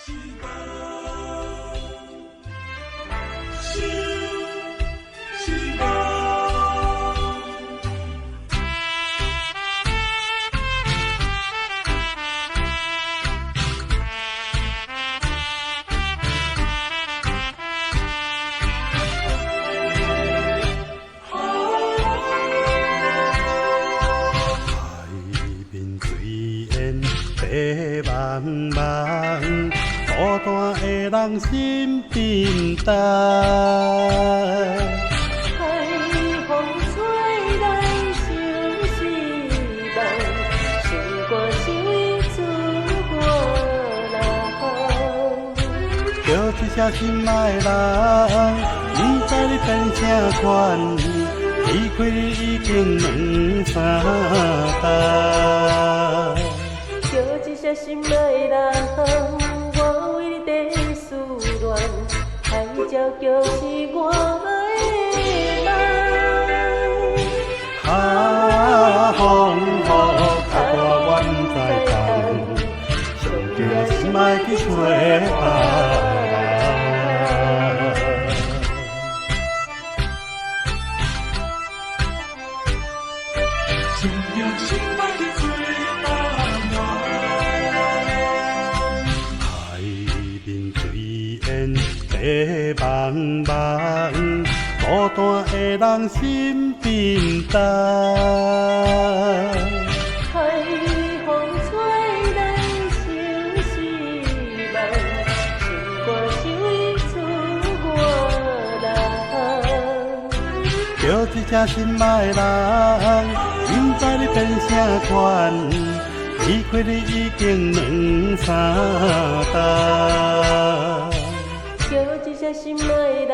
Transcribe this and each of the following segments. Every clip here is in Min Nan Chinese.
海面水煙白茫茫，孤單的人心沉重。海風吹來相思夢，心肝想伊思我人。叫一聲心愛人，不知你變啥款，離開你已經兩三冬。叫一聲心愛人，我為你在思戀，海鸟叫是我的夢。啊，風雨較大我不知等，上驚心愛去找別人。海面水煙白茫茫，孤單的人心沉重。海風吹來相思夢，心肝想伊思我人。叫一聲心愛人，不知你變啥款，離開你已經兩三冬。叫一聲心愛人，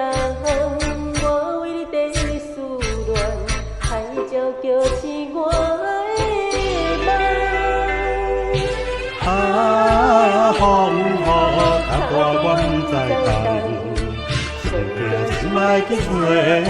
我為你在思戀，海鸟叫是我的夢。啊，風雨較大我不知等，上驚心愛去找別人。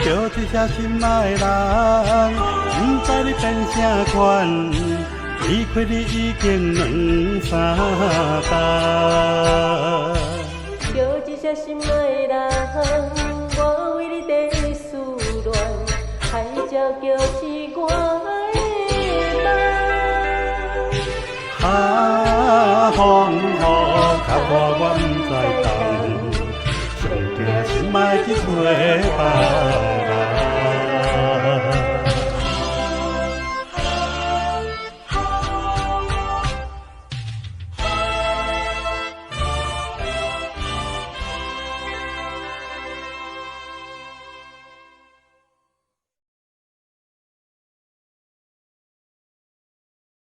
叫一聲心愛人，不知你變啥款，離開你已經兩三冬。叫一聲心愛人，我為你在思戀，海鸟叫是我的夢。啊，風雨較大我不知等，上驚心愛去找別人。